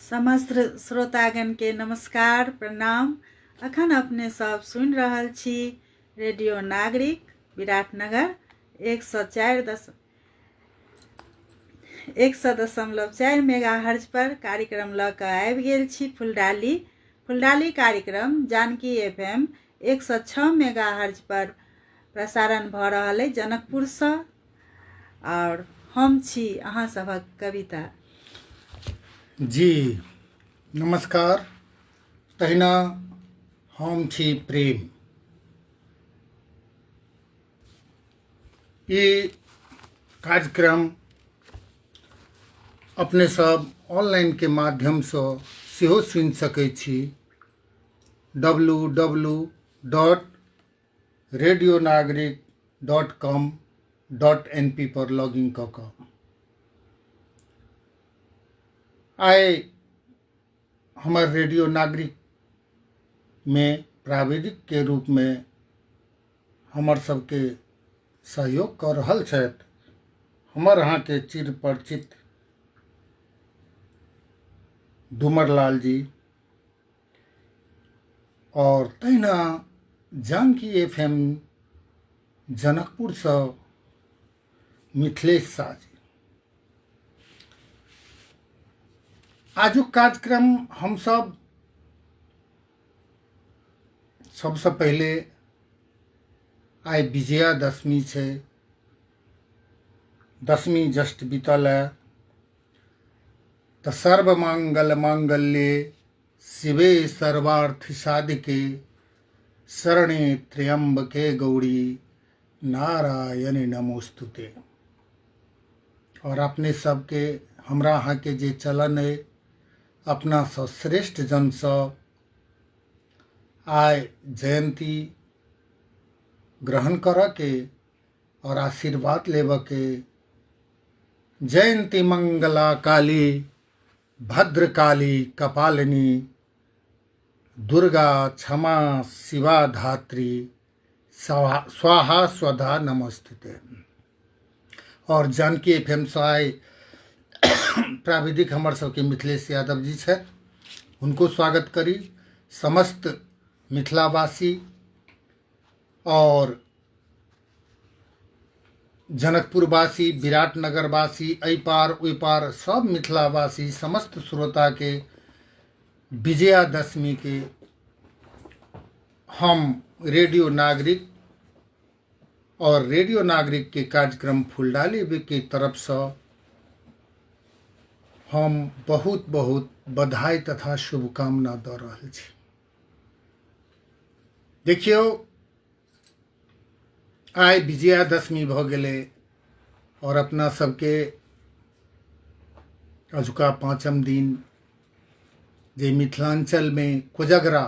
समस्त श्रोतागणके नमस्कार प्रणाम। अखन अपने सब सुनि रहल छी रेडियो नागरिक विराटनगर 104.4 मेगा हर्ज पर कार्यक्रम लऽ कऽ आबि गेल छी फुलडाली। फुलडाली कार्यक्रम जानकी FM 106 mega hertz पर प्रसारण भऽ रहल अइ जनकपुरसँ। आओर हम छी अहाँ सभक कविता जी। नमस्कार। तहिना हम छी प्रेम। ई कार्यक्रम अपने सब ऑनलाइनके माध्यमसँ सेहो सुनि सकै छी। W W dot radio Nagarik dot com dot N P per log in कऽ कऽ। आइ हमर रेडियो नागरिकमे प्राविधिकके रूपमे हमर सबके सहयोग कऽ रहल छथि हमर अहाँके चिर परिचित डुमर लाल जी, आओर तहिना जानकी एफ एम जनकपुरसँ मिथिलेश शाह जी। आजुक कार्यक्रम हमसब सबसँ पहिले आइ विजयादशमी छै, दशमी जस्ट बीतल है, तऽ सर्वमंगल मांगल्ये शिवे सर्वार्थ साधिके शरणे त्र्यंबके गौरी नारायण नमोस्तुते। और अपने सबके हमरा अहाँके जे चलन अइ अपनासँ श्रेष्ठ जनसँ आइ जयन्ती ग्रहण करऽके और आशीर्वाद लेबऽके। जयन्ती मंगला काली भद्रकाली कपालिनी दुर्गा क्षमा शिवा धात्री स्वाहा स्वधा नमस्ते। और जानकी एफ एम सँ आइ प्राविधिक हमर सबके मिथिलेश यादव जी छथि, हुनको स्वागत करी। समस्त मिथिलावासी और जनकपुरवासी, विराटनगरवासी, एहि पार ओहि पार सब मिथिलावासी समस्त श्रोताके विजयादशमीके हम रेडियो नागरिक और रेडियो नागरिक के कार्यक्रम फुलडाली के तरफसँ हम बहुत बहुत बधाई तथा शुभकामना दऽ रहल छी। देखियौ, आइ विजयादशमी भऽ गेलै और अपना सबके अजुका पाँचम दिन जे मिथिलाञ्चलमे कोजगरा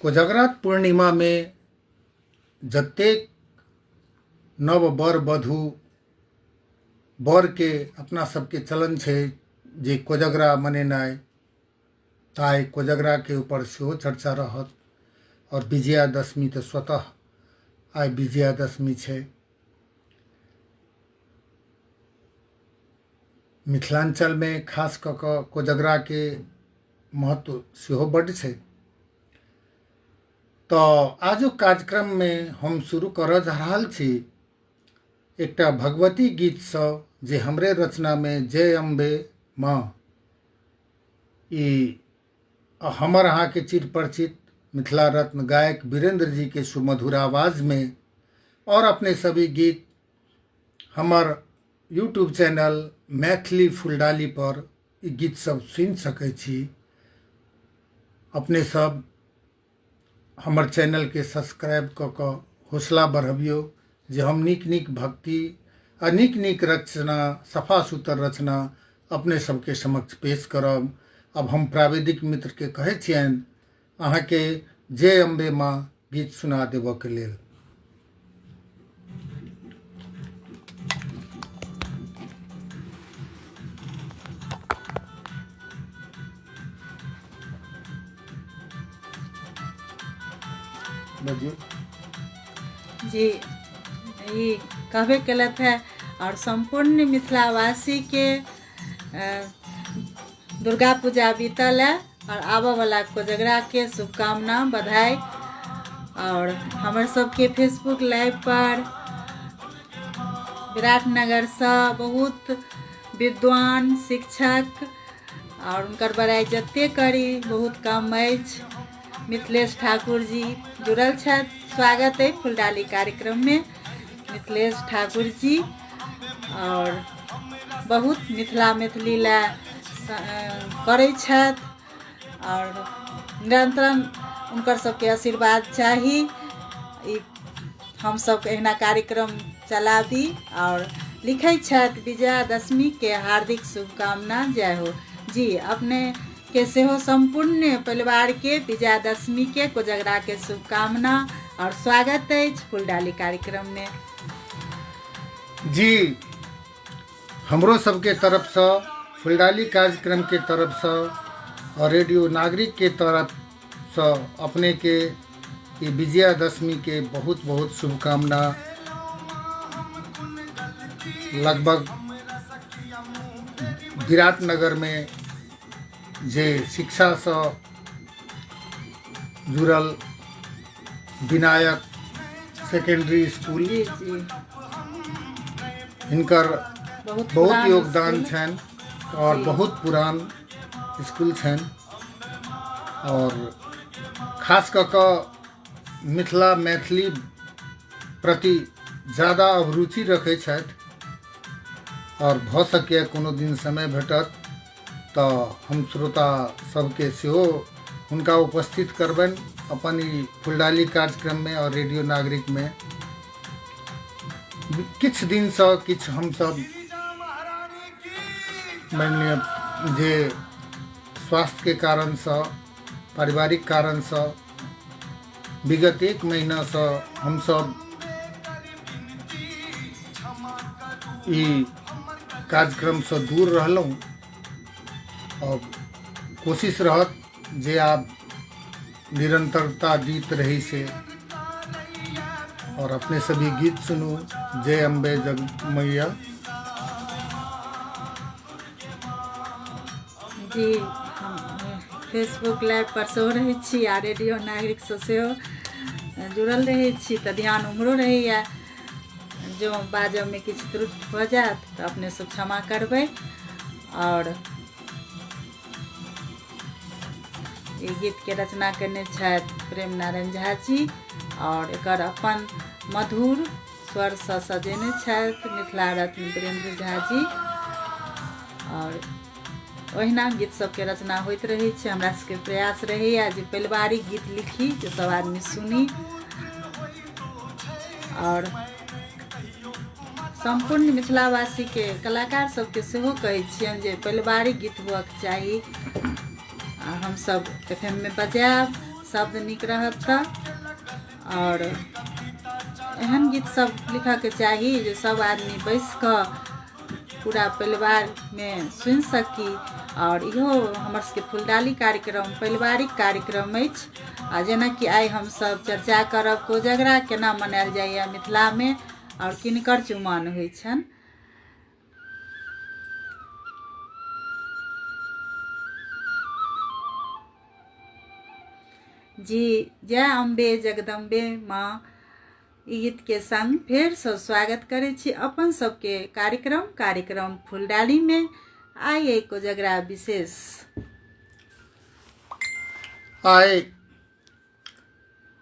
कोजगरा पूर्णिमामे जतेक नव वर वधू वरके अपना सबके चलन छै जे कोजगरा मनेनाइ, तऽ आइ कोजगराके ऊपर सेहो चर्चा रहत। आओर विजयादशमी तऽ स्वतः आइ विजयादशमी छै। मिथिलाञ्चलमे खास कऽ कऽ कोजगराके महत्व सेहो बड्ड छै। तऽ आजुक कार्यक्रममे हम शुरू करऽ जा रहल छी एकटा भगवती गीतसँ जे हमरे रचनामे जय अम्बे माँ, ई हमर अहाँके चिर परिचित मिथिला रत्न गायक वीरेंद्र जी के सुमधुर आवाज़मे। और अपने सभी गीत हमर यूट्यूब चैनल मैथिली फुलडाली पर ई गीत सब सुनि सकै छी। अपने सब हमर चैनलके सब्सक्राइब कऽ कऽ हौसला बढ़बियौ जे हम नीक नीक भक्ति आ नीक नीक रचना, सफा सुथर रचना अपने सबके समक्ष पेश करब। आब हम प्राविधिक मित्रके कहै छियनि अहाँके जय अम्बे माँ गीत सुना देबऽके लेल। जी, ई कहबे केलथि है आओर सम्पूर्ण मिथिलावासीके दुर्गा पूजा बीतल है आओर आबऽवला कोजगराके शुभकामना बधाई। आओर हमर सबके फेसबुक लाइव पर विराटनगरसँ बहुत विद्वान शिक्षक आओर हुनकर बड़ाइ जते करी बहुत कम अछि, मिथिलेश ठाकुर जी जुड़ल छथि। स्वागत अइ फुलडाली कार्यक्रममे मिथिलेश ठाकुर जी। आओर बहुत मिथिला मैथिली लए करै छथि आओर निरन्तर हुनकर सबके आशीर्वाद चाही। ई हमसब एहिना कार्यक्रम चलाबी। आओर लिखै छथि विजयादशमी के हार्दिक शुभकामना, जय हो जी। अपने के सेहो सम्पूर्ण परिवार के विजयादशमी के कोजगरा के शुभकामना और स्वागत अछि फुलडाली कार्यक्रम में। जी, हमरो सबके तरफसँ फुलडाली कार्यक्रम के तरफसँ और रेडियो नागरिक के तरफसँ अपने के ई विजयादशमी के बहुत बहुत शुभकामना। लगभग विराटनगर में जे शिक्षासँ जुड़ल विनायक सेकेंडरी स्कूल, जी जी हिनकर बहुत बहुत पुरान योगदान स्कूल। छनि और जी। बहुत पुरान स्कूल छनि और खास कऽ कऽ मिथिला मैथिली प्रति ज़्यादा अभिरुचि रखै छथि और भऽ सकैए कोनो दिन समय भेटत तऽ हम श्रोता सबके सेहो हुनका उपस्थित करबनि अपन ई फुलडाली कार्यक्रममे और रेडियो नागरिकमे। किछु दिनसँ किछु हमसब मानि लिअ जे स्वास्थ्यके कारणसँ, पारिवारिक कारणसँ विगत एक महीनासँ हमसब ई कार्यक्रमसँ दूर रहलहुँ आओर कोशिश रहत जे आब निरंतरता गीत रही से और अपने सभी गीत सुनू। जय अम्बे जग मैया। जी, हम फेसबुक लाइव पर सेहो रहै छी आ रेडियो नागरिकसँ सेहो जुड़ल रहै छी, तऽ ध्यान उम्हरो रहैए। जँ बाजऽमे किछु त्रुटि भऽ जायत तऽ अपने सब क्षमा करबै। आओर ई गीतके रचना केने छथि प्रेम नारायण झा जी और एकर अपन मधुर स्वरसँ सजेने छथि मिथिला रत्न वीरेंद्र झा जी। और ओहिना गीत सबके रचना होइत रहै छै। हमरा सबके प्रयास रहैए जे पारिवारिक गीत लिखी जे सब आदमी सुनी। और सम्पूर्ण मिथिलावासीके कलाकार सबके सेहो कहै छियनि जे पारिवारिक गीत हुअके चाही आ हमसब एफ एम मे बजायब, शब्द नीक रहत तऽ। और एहन गीत सब लिखऽके चाही जे सब आदमी बैस कऽ पूरा परिवारमे सुनि सकी। और इहो हमर सबके फुलडाली कार्यक्रम पारिवारिक कार्यक्रम अछि। आ जेनाकि आइ हमसब चर्चा करब कोजगरा केना मनायल जाइए मिथिलामे और किनकर चुमाओन होइ छनि। जी, जय अम्बे जगदम्बे माँ ई गीत के संग फेरसँ स्वागत करै छी अपन सबके कार्यक्रम कार्यक्रम फुलडाली में। आइ एक कोजगरा विशेष। आइ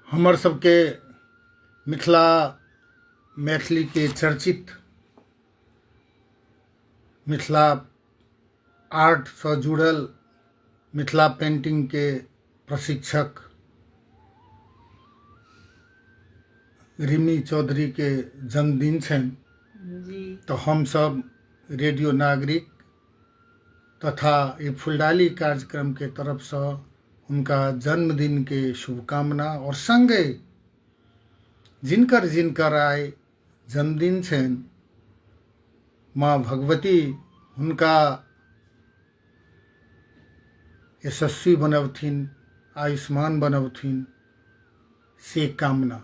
हमर सबके मिथिला मैथिली के चर्चित मिथिला आर्टसँ जुड़ल मिथिला पेंटिंगके प्रशिक्षक रिमी चौधरीके जन्मदिन छनि जी। तऽ हमसब रेडियो नागरिक तथा ई फुलडाली कार्यक्रमके तरफसँ हुनका जन्मदिनके शुभकामना और सङ्गे जिनकर जिनकर आइ जन्मदिन छनि माँ भगवती हुनका यशस्वी बनबथिन, आयुष्मान बनबथिन, से कामना।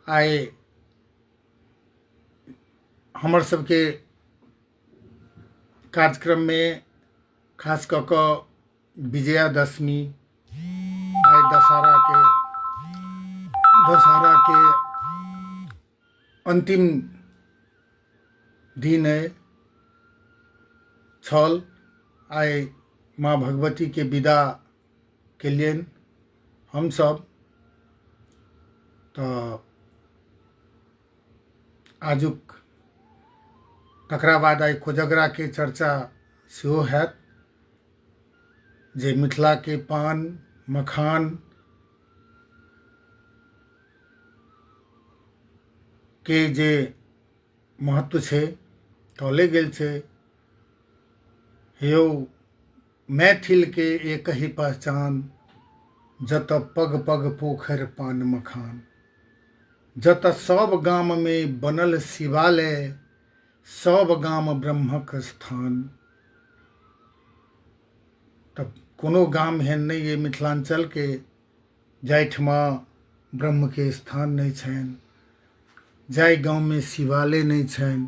आइ हमर सबके कार्यक्रममे खास कऽ कऽ विजयादशमी, आइ दशहराके अन्तिम दिन अइ छल। आइ माँ भगवतीके विदा केलियनि हमसभ। तऽ आजुक तकरा बाद आइ कोजगराके चर्चा सेहो हैत, जे मिथिलाके पान मखान के जे महत्व छै कहले गेल छै, यौ मैथिलके एक ही पहचान, जतऽ पग पग पोखरि पान मखान, जतऽ सब गाममे बनल शिवालय, सब गाम ब्रह्मक स्थान। तऽ कोनो गाम एहन नहि अइ मिथिलाञ्चलके जाहिठमा ब्रह्मके स्थान नहि छनि, जाहि गाममे शिवालय नहि छनि।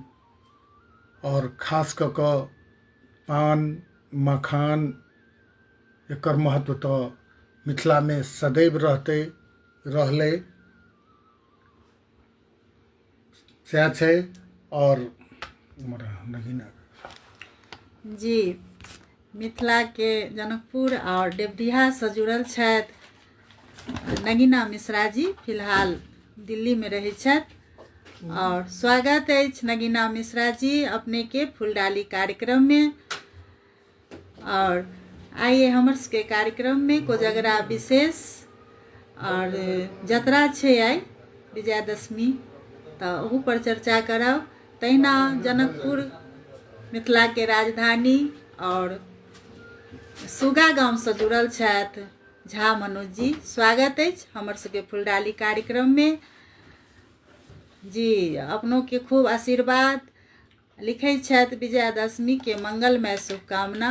आओर खास कऽ कऽ पान मखान एकर महत्व तऽ मिथिलामे सदैव रहतै रहलै, सएह छै। आओर जी मिथिलाके जनकपुर आओर देवडीहासँ जुड़ल छथि नगीना मिश्रा जी, फिलहाल दिल्लीमे रहै छथि। आओर स्वागत अछि नगीना मिश्रा जी अपनेके फुलडाली कार्यक्रममे। आओर आइ हमर सबके कार्यक्रममे कोजगरा विशेष आओर जतरा छै आइ विजयादशमी, तऽ ओहू पर चर्चा करब। तहिना जनकपुर मिथिलाके राजधानी आओर सुगा गामसँ जुड़ल छथि झा मनोज जी, स्वागत अछि हमर सबके फुलडाली कार्यक्रममे। जी अपनोके खूब आशीर्वाद। लिखै छथि विजयादशमीके मंगलमय शुभकामना।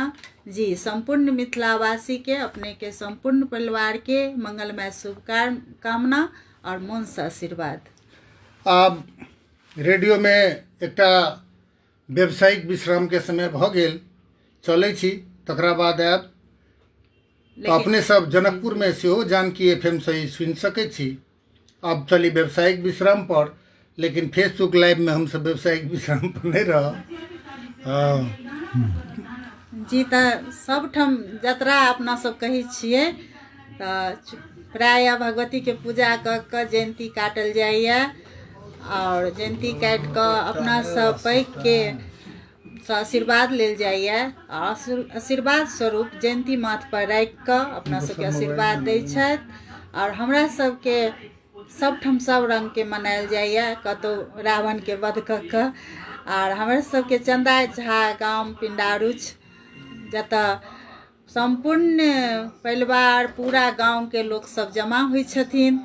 जी सम्पूर्ण मिथिलावासीके, अपनेके सम्पूर्ण परिवारके मंगलमय शुभकामना आओर मोनसँ आशीर्वाद। आब रेडियोमे एकटा व्यावसायिक विश्रामके समय भऽ गेल, चलै छी, तकरा बाद आयब। तऽ अपने सब जनकपुरमे सेहो जानकी एफ एम से सुनि सकै छी। आब चली व्यावसायिक विश्राम पर, लेकिन फेसबुक लाइवमे हमसब व्यावसायिक विश्राम पर नहि रहब। हँ जी तऽ सबठाम जतरा अपना सब कहै छियै, तऽ प्रायः भगवतीके पूजा कऽ कऽ जयन्ती काटल जाइए आओर जयन्ती काटि कऽ अपना सब पैघके सँ आशीर्वाद लेल जाइए। आ आशीर्वाद स्वरूप जयन्ती माथपर राखि कऽ अपना सबके आशीर्वाद दै छथि। आओर हमरा सबके सबठाम सब रङ्गके मनायल जाइए, कतहु रावणके वध कऽ कऽ। आर हमर सबके चन्दा झा गाम पिण्डारुच, जतऽ सम्पूर्ण परिवार पूरा गाँवके लोकसब जमा होइ छथिन,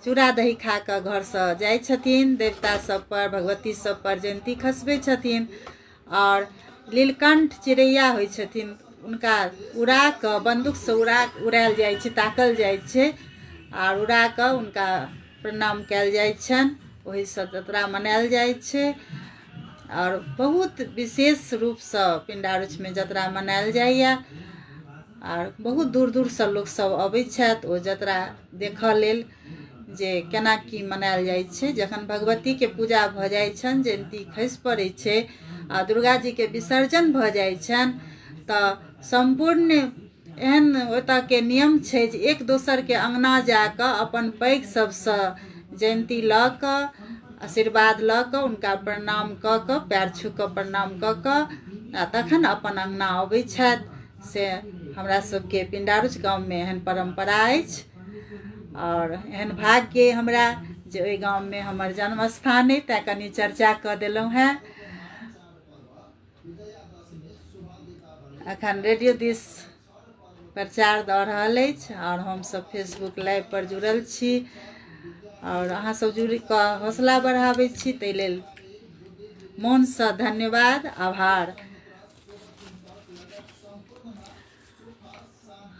चूड़ा दही खा कऽ घरसँ जाइ छथिन, देवता सबपर भगवती सबपर जयन्ती खसबै छथिन। आओर नीलकण्ठ चिड़ैया होइ छथिन, हुनका उड़ा कऽ बन्दूकसँ उड़ायल जाइ छै, ताकल जाइ छै आर उड़ा कऽ हुनका प्रणाम कयल जाइ छनि। ओहिसँ जतरा मनायल जाइ छै आओर बहुत विशेष रूपसँ पिण्डारुचमे जतरा मनायल जाइए। आर बहुत दूर दूरसँ लोकसब अबै छथि ओ जतरा देखऽ लेल, जे केना की मनायल जाइ छै। जखन भगवतीके पूजा भऽ जाइ छनि, जयन्ती खसि पड़ै छै आ दुर्गाजीके विसर्जन भऽ जाइ छनि, तऽ सम्पूर्ण एहन ओतऽके नियम छै जे एक दोसरके अङ्गना जाकऽ अपन पैघ सबसँ जयन्ती लऽ कऽ आशीर्वाद लऽ कऽ हुनका प्रणाम कऽ कऽ पैर छू कऽ प्रणाम कऽ कऽ आ तखन अपन अङ्गना अबै छथि। से हमरा सबके पिण्डारुच गाममे एहन परम्परा अछि। आओर एहन भाग्य हमरा जे ओहि गाममे हमर जन्म स्थान अइ, तैँ कनि चर्चा कऽ देलहुँ हेँ। अखन रेडियो दिस प्रचार दऽ रहल अछि आओर हमसब फेसबुक लाइव पर जुड़ल छी आओर अहाँ सब जुड़ि कऽ हौसला बढ़ाबै छी, ताहि लेल मोनसँ धन्यवाद, आभार।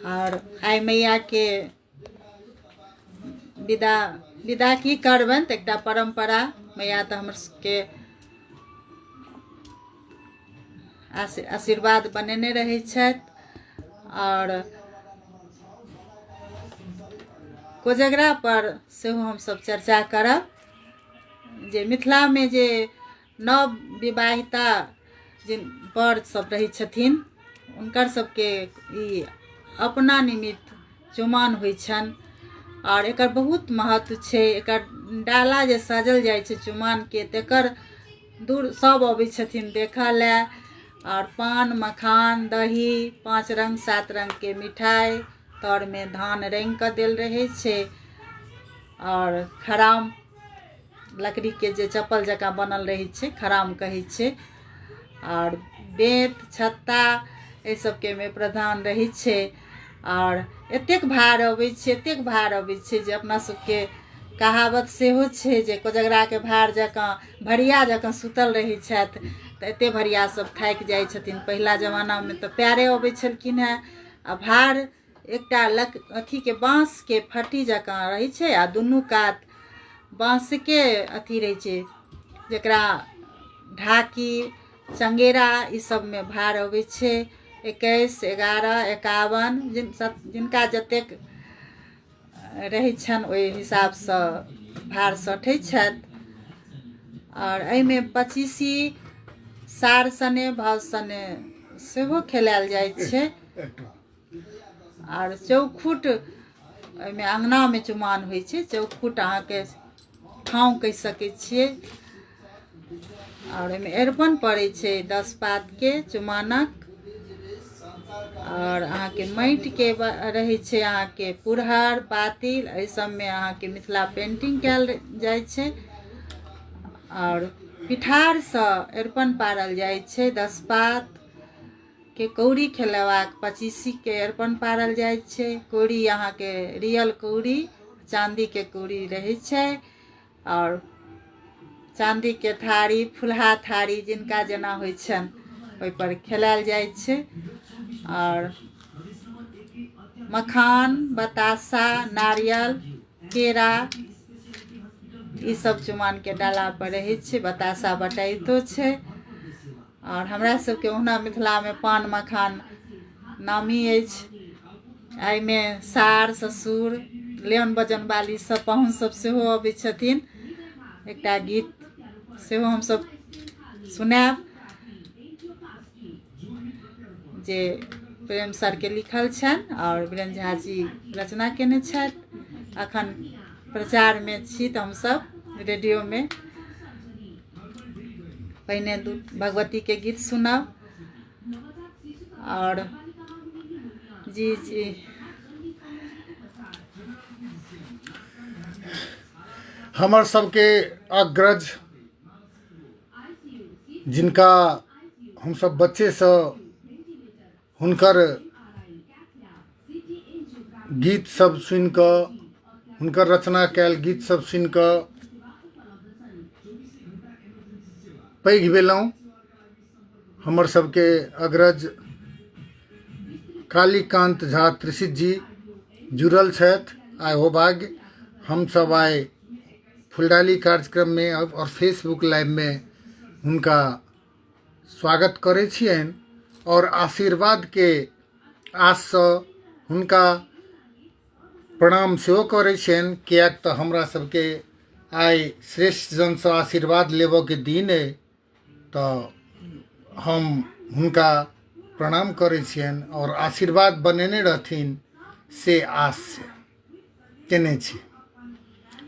आओर आइ मैयाके विदा विदा की करबनि, तऽ एकटा परम्परा मैया तऽ हमर सबके आशीर्वाद बनेने रहै छथि। आओर कोजगरा पर सेहो हमसब चर्चा करब जे मिथिलामे जे नव विवाहिता जे वर सब रहै छथिन हुनकर सबके ई अपना निमित्त चुमाओन होइ छनि। आओर एकर बहुत महत्व छै। एकर डाला जे सजल जाइ छै चुमाओनके तकर दूर सब अबै छथिन देखऽ लए। आओर पान मखान दही 5 रङ्ग 7 रङ्गके मिठाइ, तरमे धान रङ्गि कऽ देल रहै छै। आओर खराम लकड़ीके जे चप्पल जकाँ बनल रहै छै, खराम कहै छै। आओर बेंत छत्ता एहि सबके मे प्रधान रहै छै। आओर एतेक भार अबै छै, एतेक भार अबै छै जे अपना सबके कहावत सेहो छै जे कोजगराके भार जकाँ भरिया जकाँ सुतल रहै छथि, तऽ एते भरिया सब थाकि जाइ छथिन। पहिला जमानामे तऽ पैरे अबै छलखिन हेँ। आ भार एकटा अथीके बाँसके फट्टी जकाँ रहै छै आ दुनू कात बाँसके अथी रहै छै, जकरा ढाकी चंगेरा ई सबमे भार अबै छै। 21, 11, 51 जिनका जतेक रहै छनि ओहि हिसाबसँ भार सठै छथि। आओर एहिमे 25 सार सने भाव सने सेहो खेलायल जाइ छै। आओर चौखुट एहिमे अङ्गनामे चुमाओन होइ छै। चौखुट अहाँके ठाँव कहि सकै छियै। आओर एहिमे अरिपन पड़ै छै 10 पातके चुमानक। आओर अहाँके माटिके रहै छै अहाँके पुरहर पातिल, एहि सबमे अहाँके मिथिला पेंटिंग कयल जाइ छै। आओर पिठारसँ अरिपन पारल जाइ छै। 10 पात के कौड़ी खेलेबाक 25के अरिपन पारल जाइ छै। कौड़ी अहाँके रियल कौड़ी चाँदीके कौड़ी रहै छै। आओर चाँदीके थारी, फुलहा थारी जिनका जेना होइ छनि ओहिपर खेलायल जाइ छै। आओर मखान, बतासा, नारियल, केरा ई सब चुमानके डाला पर रहै छै। बतासा बटाइतो छै। आओर हमरा सबके ओहुना मिथिलामे पान मखान नामी अछि। एहिमे सार ससुर लियन बजन वाली सब पाहुन सब सेहो अबै छथिन। एकटा गीत सेहो हमसब सुनायब जे प्रेम सरके लिखल छनि आओर वीरेन्द्र झा जी रचना केने छथि। अखन प्रचारमे छी तऽ हमसब रेडियोमे पहिने भगवतीके गीत सुनब। आओर जी जी हमर सबके अग्रज जिनका हमसब बच्चेसँ हुनकर गीत सब सुनिकऽ, हुनकर रचना कयल गीत सब सुनिकऽ पैघ भेलहुँ। हमर सबके अग्रज कालीकान्त झा त्रिषित जी जुड़ल छथि। आइ हो भाग्य हमसब आइ फुलडाली कार्यक्रममे आओर फेसबुक लाइवमे हुनका स्वागत करै छियनि आओर आशीर्वादके आशसँ हुनका प्रणाम सेहो करै छियनि, किएक तऽ हमरा सबके आइ श्रेष्ठ जनसँ आशीर्वाद लेबऽके दिन अइ, तऽ हम हुनका प्रणाम करै छियनि आओर आशीर्वाद बनेने रहथिन से आस केने छी।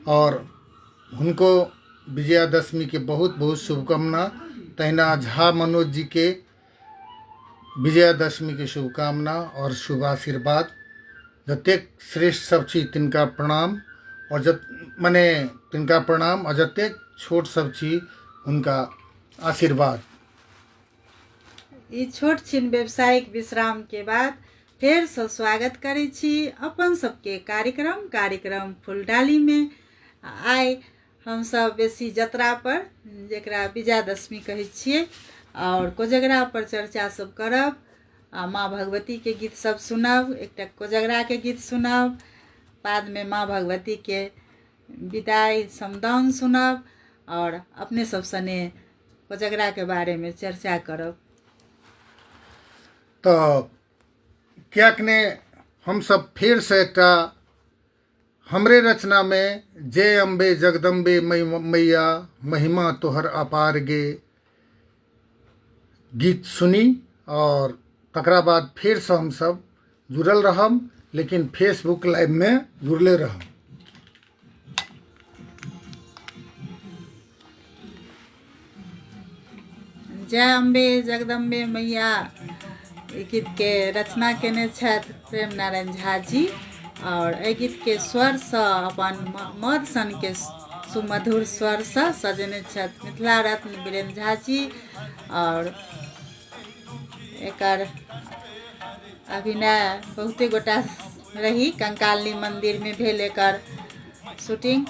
आओर हुनको विजयादशमीके बहुत बहुत शुभकामना। तहिना झा मनोज जीके विजयादशमीके शुभकामना आओर शुभ आशीर्वाद। जतेक श्रेष्ठ सब छी तिनका प्रणाम, आओर मने तिनका प्रणाम, आओर जतेक छोट सब छी हुनका आशीर्वाद। ई छोट छिन व्यावसायिक विश्राम के बाद फेरसँ स्वागत करै छी अपन सबके कार्यक्रम फुलडाली में। आइ हमसब बेसी जतरा पर, जकरा विजयादशमी कहै छियै, आओर कोजगरा पर चर्चा सब करब आ माँ भगवती के गीत सब सुनब। एकटा कोजगरा के गीत सुनब, बाद में माँ भगवती के विदाई समदाउन सुनब और अपने सब सने कोजगरा के बारे में चर्चा करब। तऽ किएक नहि हमसभ फेरसँ एकटा हमरे रचनामे जय अम्बे जगदम्बे मैया महिमा तोहर अपार गे गीत सुनी आओर तकरा बाद फेरसँ हमसभ जुड़ल रहब, लेकिन फेसबुक लाइवमे जुड़ले रहब। जय अम्बे जगदम्बे मैया ई गीतके रचना केने छथि प्रेम नारायण झा जी आओर एहि गीतके स्वरसँ अपन मध सनके सुमधुर स्वरसँ सजेने छथि मिथिला रत्न वीरेन्द्र झा जी आओर एकर अभिनय बहुते गोटा रही। कंकालिनी मन्दिरमे भेल एकर शूटिंग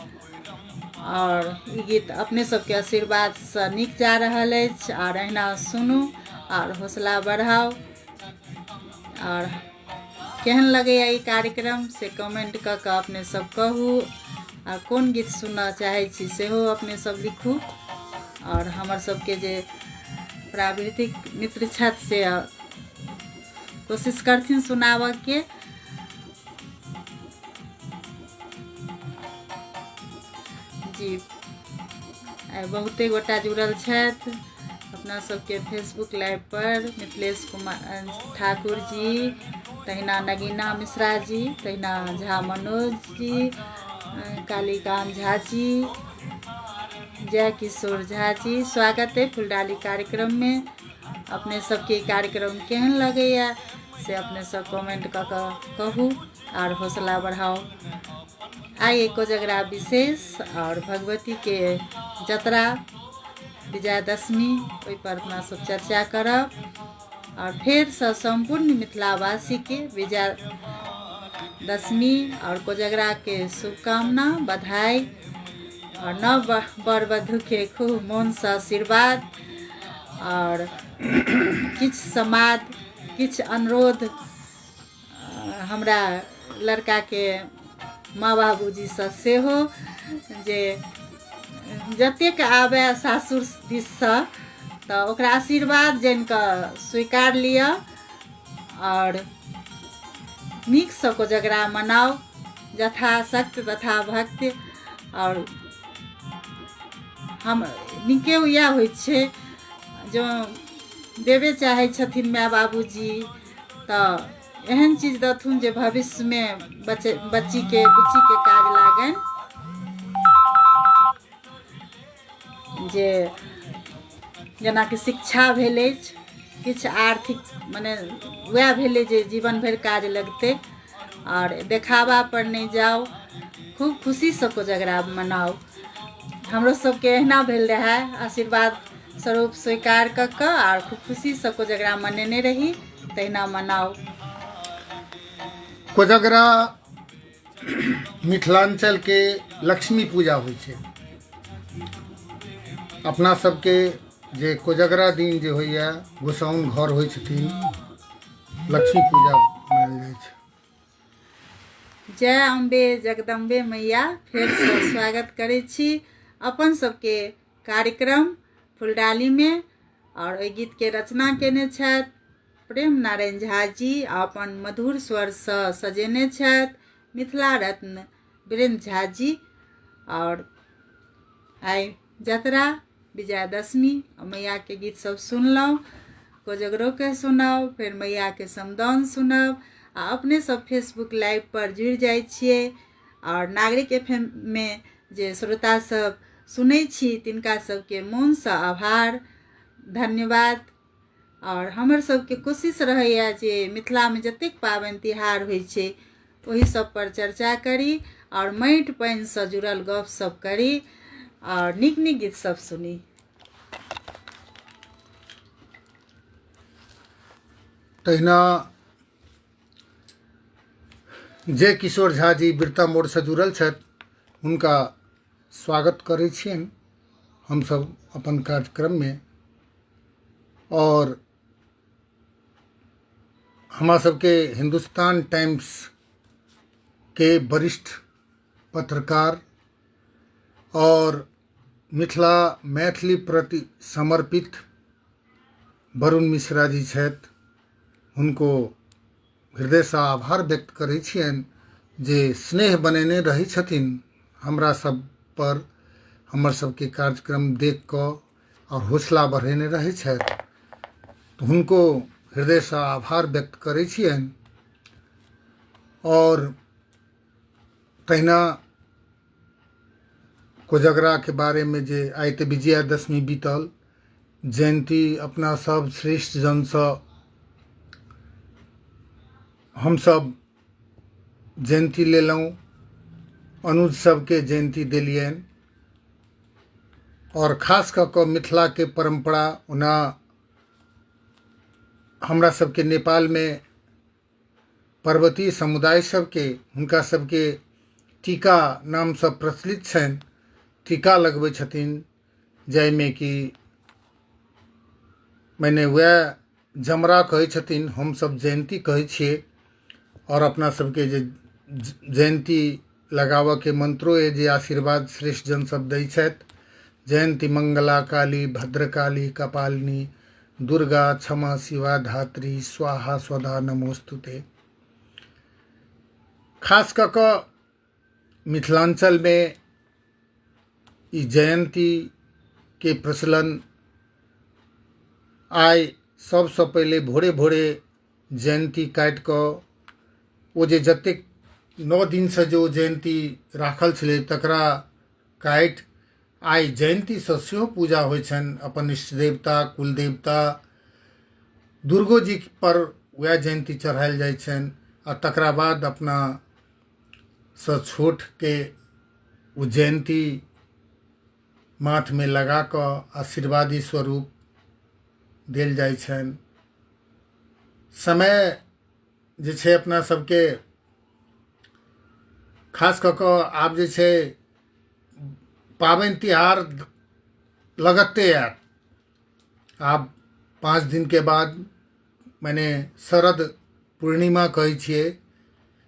आओर ई गीत अपने सबके आशीर्वादसँ नीक जा रहल अछि। आओर अहिना सुनू आओर हौसला बढ़ाउ आओर केहन लगैए ई कार्यक्रम से कमेंट कऽ कऽ अपने सब कहू आ कोन गीत सुनऽ चाहै छी सेहो अपने सब लिखू। आओर हमर सबके जे प्रावृतिक मित्र छथि से कोशिश करथिन सुनाबऽके। जी आइ बहुते गोटा जुड़ल छथि अपना सबके फेसबुक लाइव पर। मिथिलेश कुमार ठाकुर जी, तहिना नगीना मिश्रा जी, तहिना झा मनोज जी, कालीकान्त झा जी, जय किशोर झा जी, स्वागत है फुलडाली कार्यक्रम में। अपने सबके कार्यक्रम केहन लगैया से अपने सब कमेंट कऽ कऽ कहू आओर हौसला बढ़ाउ। आइ कोजगरा विशेष आओर भगवतीके जतरा विजयादशमी ओहिपर अपना सब चर्चा करब आओर फेरसँ सम्पूर्ण मिथिलावासीके विजयादशमी आओर कोजगराके शुभकामना बधाई आओर नव वर वधूके खूब मोनसँ आशीर्वाद आओर किछु समाद किछु अनुरोध हमरा लड़काके माँ बाबूजीसँ सेहो जे जतेक आबय सासुर दिससँ तऽ ओकरा आशीर्वाद जानि कऽ स्वीकार लिअ आओर नीकसँ कोजगरा मनाउ यथाशक्ति तथा भक्ति। आओर हम नीके इएह होइ छै जँ देबे चाहै छथिन माय बाबूजी तऽ एहन चीज देथुन जे भविष्यमे बच्चे बच्चीके बुच्चीके काज लागनि, जे जेनाकि शिक्षा भेल अछि, किछु आर्थिक मने वएह भेलै जे जीवन भरि काज लगतै। आओर देखावा पर नहि जाउ, खूब खुशीसँ कोजगरा मनाउ। हमरो सबके एहिना भेल रहए, आशीर्वाद स्वरूप स्वीकार कऽ कऽ आओर खूब खुशीसँ कोजगरा मनेने रही, तहिना मनाउ। कोजगरा मिथिलाञ्चलके लक्ष्मी पूजा होइ छै। अपना सबके जे कोजगरा दिन जे होइए गोसाउन घर होइ छथिन, लक्ष्मी पूजा मनायल जाइ छै। जय अम्बे जगदम्बे मैया, फेरसँ स्वागत करै छी अपन सबके कार्यक्रम फुलडालीमे। आओर एहि गीतके रचना केने छथि प्रेम नारायण झा जी आ अपन मधुर स्वरसँ सजेने छथि मिथिला रत्न वीरेन्द्र झा जी। आओर आइ जतरा विजयादशमी आ मैयाके गीत सब सुनलहुँ, कोजगरोके सुनब, फेर मैयाके समदाउन सुनब आ अपने सब फेसबुक लाइव पर जुड़ि जाइ छियै। आओर नागरिक एफ एम मे जे श्रोता सब सुनै छी तिनका सबके मोनसँ आभार धन्यवाद। आओर हमर सबके कोशिश रहैए जे मिथिलामे जतेक पाबनि तिहार होइ छै ओहि सब पर चर्चा करी आओर माटि पानिसँ जुड़ल गप सब करी आओर नीक नीक गीत सब सुनी। तहिना जय किशोर झा जी बिरता मोड़सँ जुड़ल छथि, हुनका स्वागत करै छियनि हमसभ अपन कार्यक्रममे। और हमरा सबके हिन्दुस्तान टाइम्स के वरिष्ठ पत्रकार और मिथिला मैथिली प्रति समर्पित वरुण मिश्रा जी छथि, हुनको हृदयसँ आभार व्यक्त करै छियनि जे स्नेह बनेने रहै छथिन हमरा सब पर हमर सबके कार्यक्रम देख कऽ आओर हौसला बढ़ेने रहै छथि तऽ हुनको हृदयसँ आभार व्यक्त करै छियनि आओर तहिना कोजगराके बारेमे जे आइ तऽ विजयादशमी बीतल जयन्ती अपना सब श्रेष्ठ जनसँ हमसब जयन्ती लेलहुँ अनुज सबके जयन्ती देलियनि आओर खास कऽ कऽ मिथिलाके परम्परा ओना हमरा सबके नेपालमे पर्वतीय समुदाय सबके हुनका सबके टीका नामसँ प्रचलित छनि टीका लगबै छथिन जाहिमे कि मने वएह जमरा कहै छथिन हमसब जयन्ती कहै छियै आओर अपना सबके जे जयन्ती लगाबऽके मन्त्रो अइ जे आशीर्वाद श्रेष्ठ जन सब दै छथि जयन्ती मङ्गला काली भद्रकाली कपालिनी दुर्गा क्षमा शिवा धात्री स्वाहा स्वधा नमोस्तुते। खास कऽ कऽ मिथिलाञ्चलमे ई जयन्तीके प्रचलन आइ सभसँ पहिले भोरे भोरे जयन्ती काटि कऽ ओ जे जतेक 9 दिनसँ जे ओ जयन्ती राखल छलै तकरा काटि आइ जयन्तीसँ सेहो पूजा होइ छनि अपन इष्ट देवता कुल देवता दुर्गो जी पर वएह जयन्ती चढ़ायल जाइ छनि आ तकरा बाद अपना सँ छोटके ओ जयन्ती माथमे लगा कऽ आशीर्वादी स्वरूप देल जाइ छनि। समय जे छै अपना सबके खास कऽ कऽ आब जे छै पाबनि तिहार लगते आयत आब 5 दिनके बाद मने शरद पूर्णिमा कहै छियै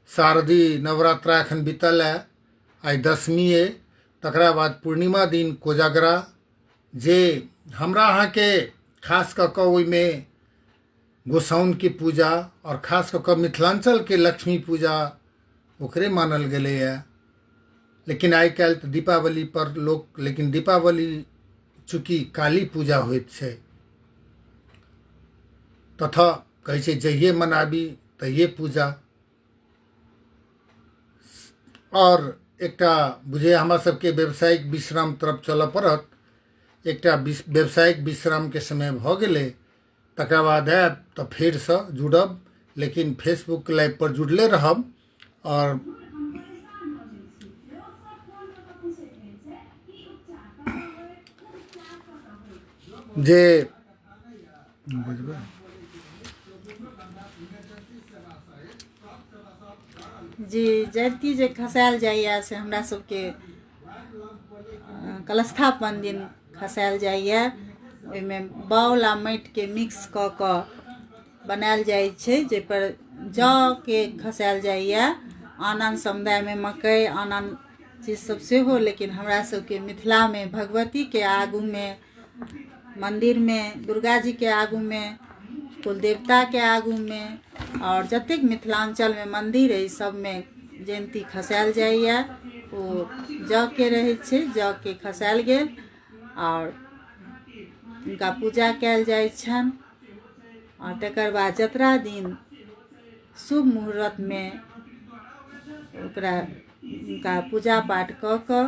शारदी नवरात्रा एखन बीतल हए आइ दशमी अइ तकरा बाद पूर्णिमा दिन कोजागरा जे हमरा अहाँके खास कऽ कऽ ओहिमे गोसाउनिके पूजा आओर खास कऽ कऽ मिथिलाञ्चलके लक्ष्मी पूजा ओकरे मानल गेलैए। लेकिन आइ काल्हि तऽ दीपावली पर लोक लेकिन दीपावली चूँकि काली पूजा होइत छै तथा कहै छै जहिये मनाबी तहिये पूजा। आओर एकटा बुझैए हमरा सबके व्यावसायिक विश्राम तरफ चलऽ पड़त। एकटा व्यावसायिक विश्रामके समय भऽ गेलै तकरा बाद आयब तऽ फेरसँ जुड़ब लेकिन फेसबुक लाइव पर जुड़ले रहब। आओर जे बुझबै जी जयन्ती जे खसायल जाइए से हमरा सबके कलशस्थापन दिन खसायल जाइए। ओहिमे बाउल आ माटिके मिक्स कऽ कऽ बनायल जाइ छै जाहिपर जौके खसायल जाइए। आन आन समुदायमे मकइ आन आन चीज सब सेहो, लेकिन हमरा सबके मिथिलामे भगवतीके आगूमे मन्दिरमे दुर्गा जीके आगूमे कुलदेवताके आगूमे आओर जतेक मिथिलाञ्चलमे मन्दिर अइ सबमे जयन्ती खसायल जाइए। ओ जौके रहै छै, जौके खसायल गेल आओर हुनका पूजा कयल जाइ छनि। आओर तकर बाद जतरा दिन शुभ मुहूर्तमे ओकरा हुनका पूजा पाठ कऽ कऽ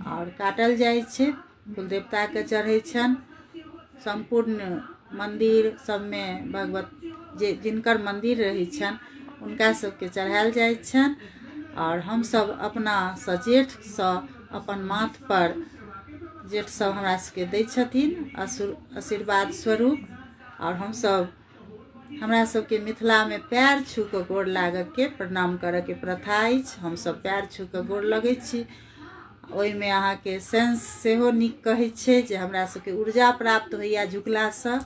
आओर काटल जाइ छै, कुलदेवताके चढ़ै छनि। सम्पूर्ण मन्दिर सबमे भगवत जे जिनकर मन्दिर रहै छनि हुनका सबके चढ़ायल जाइ छनि। आओर हमसब अपनासँ जेठसँ अपन माथपर जेठ सब हमरा सबके दै छथिन आशीर्वाद स्वरूप। आओर हमसब हमरा सबके मिथिलामे पैर छू कऽ गोर लागऽके प्रणाम करऽके प्रथा अछि। हमसब पैर छू कऽ गोर लगै छी। ओहिमे अहाँके सेंस सेहो नीक कहै छै जे हमरा सबके ऊर्जा प्राप्त होइए झुकलासँ।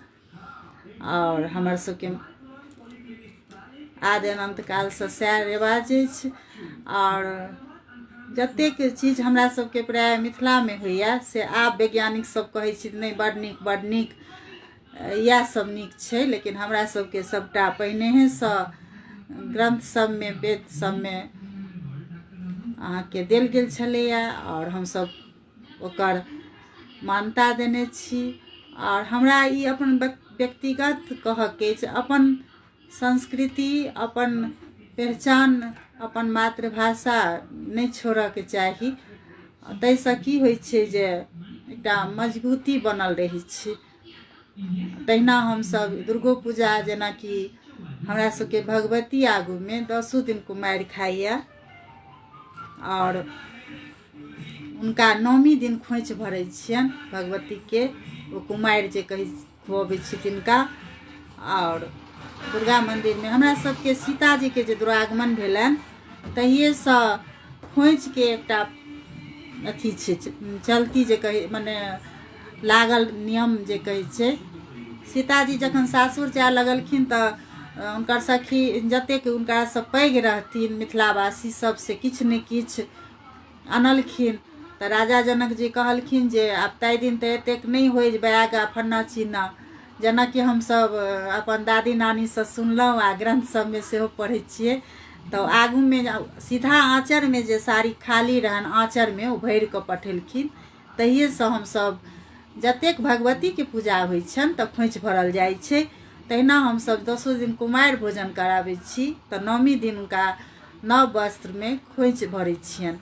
आओर हमर सबके आदि अनन्त कालसँ सएह रिवाज अछि। आओर जतेक चीज हमरा सबके प्राय मिथिलामे होइए से आब वैज्ञानिक सब कहै छै नहि बड़ नीक बड़ नीक, इएह सब नीक छै। लेकिन हमरा सबके सबटा पहिनेहेसँ ग्रन्थ सबमे, वेद सबमे अहाँके देल गेल छलैए आओर हमसब ओकर मान्यता देने छी। आओर हमरा ई अपन व्यक्तिगत कहऽके अछि, अपन संस्कृति, अपन पहचान, अपन मातृभाषा नहि छोड़ऽके चाही। ताहिसँ की होइ छै जे एकटा मजबूती बनल रहै छै। तहिना हमसब दुर्गो पूजा, जेनाकि हमरा सबके भगवती आगूमे 10 दिन कुमारि खाइए आओर हुनका नौमी दिन खोँइछ भरै छियनि भगवतीके, ओ कुमारि जे कहै खुअबै छी तिनका। आओर दुर्गा मन्दिरमे हमरा सबके सीताजीके जे दुरागमन भेलनि तहिएसँ खोँइछके एकटा अथी छै, चलती जे कहै, मने लागल नियम जे कहै छै। सीताजी जखन सासुर जाय लगलखिन तऽ हुनकर सखी जतेक हुनकासँ पैघ रहथिन मिथिलावासी सब, से किछु ने किछु अनलखिन। तऽ राजा जनक जी कहलखिन जे आब ताहि दिन तऽ एतेक नहि होइ बैग आ फन्ना चिन्ना, जेनाकि हमसब अपन दादी नानीसँ सुनलहुँ आ ग्रन्थ सबमे सेहो पढ़ै छियै। तऽ आगूमे सीधा आँचरमे जे साड़ी खाली रहनि आँचरमे ओ भरि कऽ पठेलखिन। तहिएसँ हमसब जतेक भगवतीके पूजा होइ छनि तऽ खोँइछ भरल जाइ छै। तहिना हमसब 10 दिन कुमारि भोजन कराबै छी तऽ नौमी दिन हुनका नव वस्त्रमे खोँइछ भरै छियनि,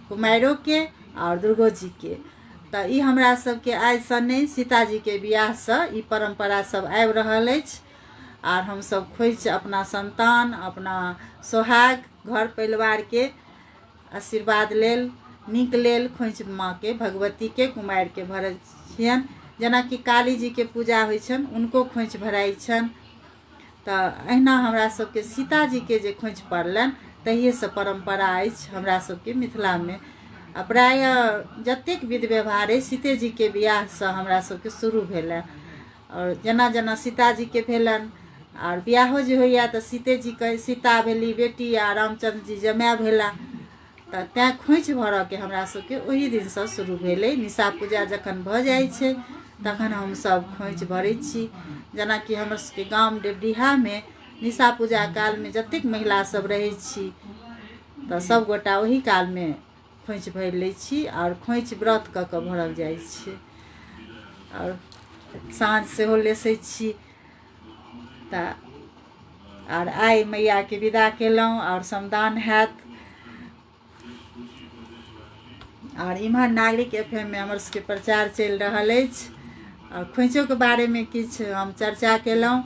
कुमारिओके आओर दुर्गोजीके। तऽ ई हमरा सबके आइसँ नहि, सीताजीके बियाहसँ ई परम्परा सब आबि रहल अछि। आर हमसब खोँइछ अपना संतान, अपना सोहाग, घर परिवारके आशीर्वाद लेल, नीक लेल खोँइछ माँके, भगवतीके, कुमारिके भरै छियनि। जेनाकि काली जीके पूजा होइ छनि, हुनको खोँइछ भराइ छनि। तऽ अहिना हमरा सबके सीताजीके जे खोँइछ पड़लनि तहिएसँ परम्परा अछि हमरा सबके मिथिलामे। आ प्रायः जतेक विध व्यवहार अछि सीतेजीके बियाहसँ हमरा सबके शुरू भेलनि। आओर जेना जेना सीताजीके भेलनि आओर बियाहो जे होइए तऽ सीतेजीके, सीता भेली बेटी आ रामचन्द्र जी जमाय भेला, तऽ तैँ खोँइछ भरऽके हमरा सबके ओही दिनसँ शुरू भेलै। निशा पूजा जखन भऽ जाइ छै तखन हमसब खोँइछ भरै छी। जेनाकि हमर सबके गाम देवडीहामे निशा पूजा कालमे जतेक महिला सब रहै छी तऽ सब गोटा ओही कालमे खोँइछ भरि लै छी आओर खोँइछ व्रत कऽ कऽ भरल जाइ छै। आओर साँझ सेहो लेसै छी। तऽ आओर आइ मैयाके विदा केलहुँ आओर समदान हैत। आओर इम्हर नागरिक एफ एम मे हमर सबके प्रचार चलि रहल अछि। आओर खोँइछोके बारेमे किछु हम चर्चा केलहुँ।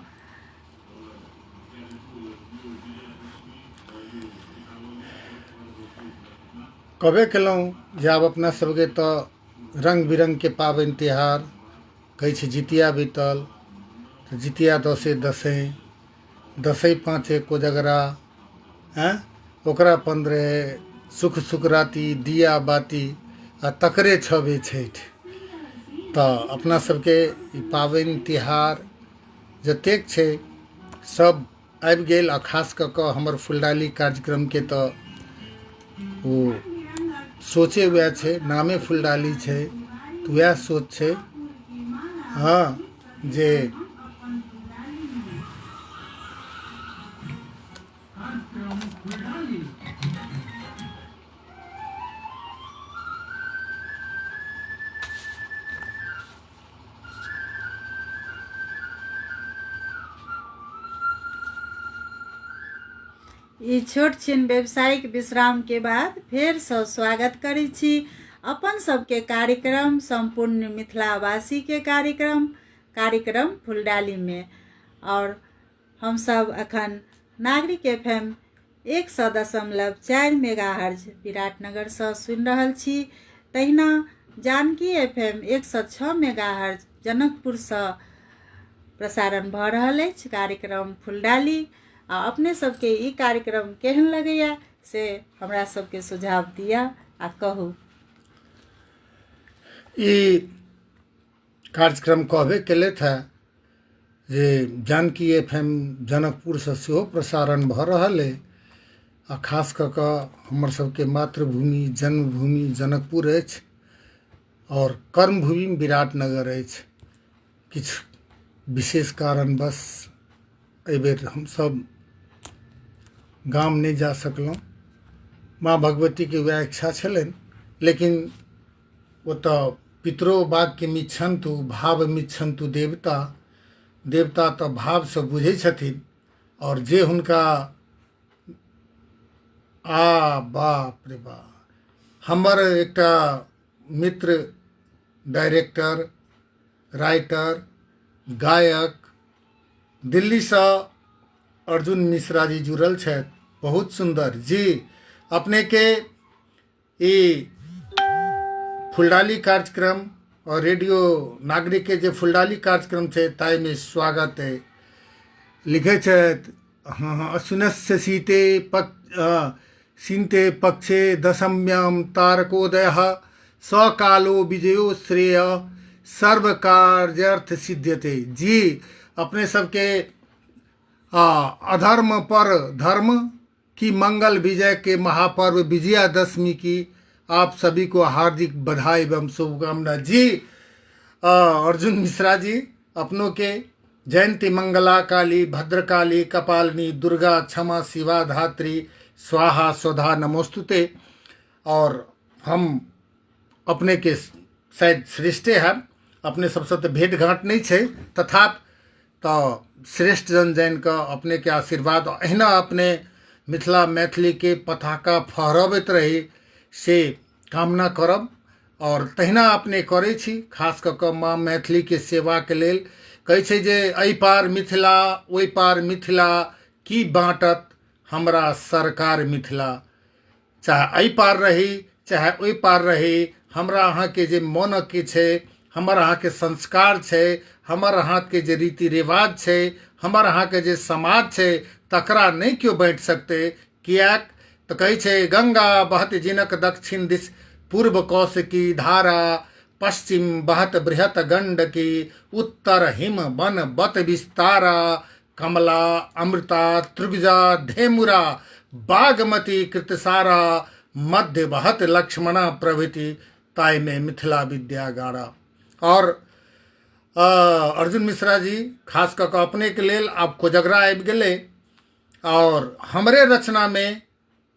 कहबे केलहुँ जे आब अपना सबके तऽ रङ्ग बिरङ्गके पाबनि तिहार कहै छै। जितिया बीतल तऽ जितिया दसे दसैँ, दसैँ पाँचे कोजगरा, आँय ओकरा 15 सुख सुकराती दिया बाती आ तकरे छबे छठि। तऽ अपना सबके ई पाबनि तिहार जतेक छै सब आबि गेल। आ खास कऽ कऽ हमर फुलडाली कार्यक्रमके तऽ ओ सोचे वएह छै, नामे फुलडाली छै तऽ वएह सोच छै। हँ जे ई छोट छिन व्यावसायिक विश्राम के बाद फेरसँ स्वागत करै छी अपन सबके कार्यक्रम, सम्पूर्ण मिथिलावासी के कार्यक्रम, कार्यक्रम फुलडाली में। और हमसब अखन नागरिक एफ एम 100.4 मेगा हर्ज विराटनगरसँ सुनि रहल छी। तहिना Janaki F M 106 mega hertz जनकपुरसँ प्रसारण भऽ रहल अछि कार्यक्रम फुलडाली। आ अपने सबके ई कार्यक्रम केहन लगैया से हमरा सबके सुझाव दिअ आ कहू। ई कार्यक्रम कहबे केलथि हेँ जे जानकी एफ एम जनकपुरसँ सेहो प्रसारण भऽ रहल अइ। आ खास कऽ कऽ हमर सबके मातृभूमि जन्मभूमि जनकपुर अछि आओर कर्मभूमि विराटनगर अछि। किछु विशेष कारणवश एहिबेर हमसभ गाम नहि जा सकलहुँ। माँ भगवतीके उएह इच्छा छलनि, लेकिन ओतऽ पितरो वाक्य मिच्छन्तु भाव मिच्छन्तु देवता, देवता तऽ भावसँ बुझै छथिन आओर जे हुनका आ बाप रे बाप। हमर एकटा मित्र डाइरेक्टर राइटर गायक दिल्लीसँ अर्जुन मिश्रा जी जुड़ल छथि। बहुत सुन्दर जी, अपनेके ई फुलडाली कार्यक्रम और रेडियो नागरिक के जे फुलडाली कार्यक्रम छै ताहिमे स्वागत है। लिखै छथि हँ हँ अश्विनस्य सीते पक्ष सीते पक्षे दशम्याम तारकोदय सकालो विजयो श्रेय सर्वकार्यर्थ सिद्ध्यते। जी अपने सबके अधर्म पर धर्म की मंगल विजय के महापर्व विजयादशमी की आप सभी को हार्दिक बधाई एवं शुभकामना। जी अर्जुन मिश्रा जी अपनों के जयंती मंगला काली भद्रकाली कपालिनी दुर्गा क्षमा शिवा धात्री स्वाहा स्वधा नमोस्तुते। और हम अपने के शायद श्रेष्ठे हैं, अपने सबसे तो भेंट घाट नहीं छै, तथापि तऽ श्रेष्ठ जन जानि कऽ अपने के आशीर्वाद अहिना अपने मिथिला मैथिली के पताका फहरबैत रही से कामना करब। और तहिना अपने करै छी, खास कऽ कऽ माँ मैथिली के सेवा के लेल। कहै छै जे एहि पार मिथिला ओहि पार मिथिला की बाँटत हमरा सरकार मिथिला। चाहे एहि पार रही चाहे ओहि पार रही, हमरा अहाँके जे मोनके छै, हमर अहाँके संस्कार छै, हमर अहाँके जे रीति रिवाज छै, हमर अहाँके जे समाज छै, तकरा नहि केओ बाँटि सकतै। किएक तऽ कहै छै गंगा बहत जिनक दक्षिण दिस पूर्व कौशिकी धारा, पश्चिम बहत बृहत गंडकी, उत्तर हिम वन बत विस्तारा, कमला अमृता त्रिगुजा धेमुरा, बागमती कृतसारा, मध्य बहत लक्ष्मणा प्रभृति, ताहिमे मिथिला विद्या गारा। और अर्जुन मिश्रा जी खास कऽ कऽ अपनेके लेल आब कोजगरा आबि गेलै और हमरे रचनामे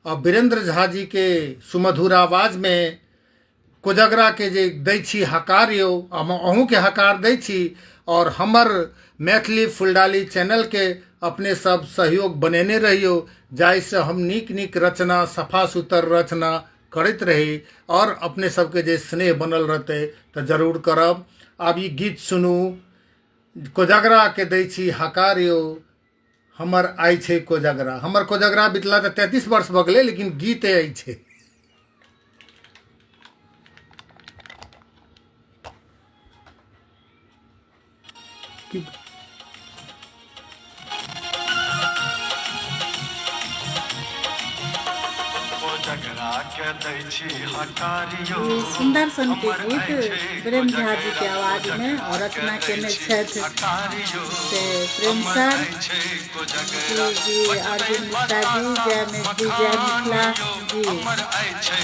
आ वीरेंद्र झा जी के सुमधुर आवाजमे कोजगराके जे दै छी हकार यौ, हम अहूँके हकार दै छी। और हमर मैथिली फुलडाली चैनलके अपने सब सहयोग बनेने रहियौ, जाहिसँ हम नीक नीक रचना सफा सुथर रचना करैत रही और अपने सबके जे स्नेह बनल रहतै तऽ जरूर करब। आब ई गीत सुनू, कोजगराके दै छी हकार यौ, हमर आइ छै कोजगरा। हमर कोजगरा बितला तऽ 33 वर्ष भऽ गेलै, लेकिन गीत आइ छै। सुंदर सन के गीत प्रेम झा जी के आवाज में और रचना केने छथि से प्रेम सर जी जी अर्जुन मिश्रा जी। जय मैथिली जय मिथिला जी,